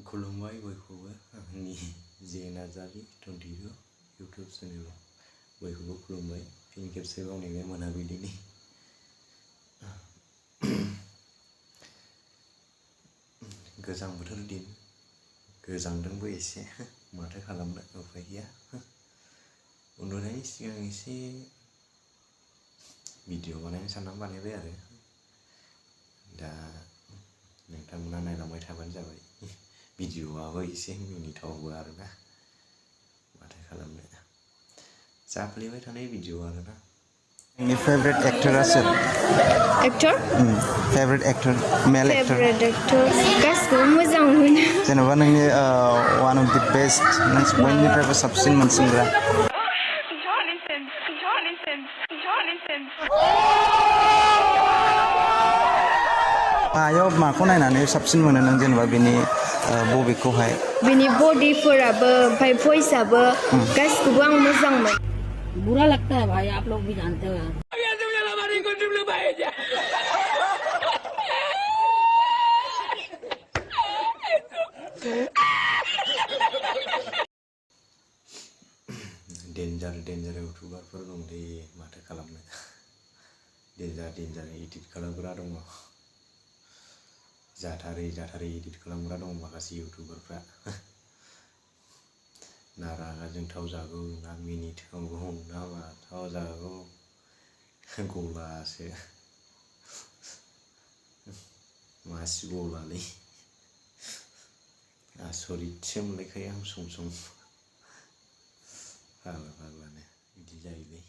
खुलुमबाय बयखौबो आंनि जे नार्जारि 22 इउटुब चेनेलाव बयखौबो खुलुमबाय फिन खेबसेबाव नैबे मोनाबिलिनि गोजां बोथोर दिन गोजांदोंबो एसे माथो खालामनो उफाय गैया उन्दुनायनि सिगां एसे भिडिअ बानायनो साननानै बानायबाय आरो दा नोंथांमोना नायलांबाय थाबानो जाबाय भिडिअआबो एसे मिनिथावबो आरोना माथो खालामनो जाफ्लेबाय थानाय भिडिअ आरोना Your favorite actor soर? Actor? Favorite actor, male actor. Favorite actor? गासिखौबो मोजां मोनो जेनेबा नोंनि one of the best नों बयनिफ्रायबो साबसिन मोनसिनग्रा मायाव माखौ नायनानै साबसिन मोनो नों जेनेबा बेनि बबेखौहाय बेनि बडिफोराबो ओमफ्राय भइसआबो गासिखौबो आं मोजां मोनो बुरा लगता है भाई आप लोग भी जानते हो डेन्जार इउटुबारफोर दं दे माथो खालामनो डेन्जार एडिट खालामग्रा दङ जाथारै एडिट खालामग्रा दङ माखासे इउटुबारफ्रा ना रागा जोंथाव जागौ ना मिनिथावगौ ना माथाव जागौ गलासो मासि गलालै आसरितसो मोनलायखायो आं सम फाग्लानो बिदि जायोलै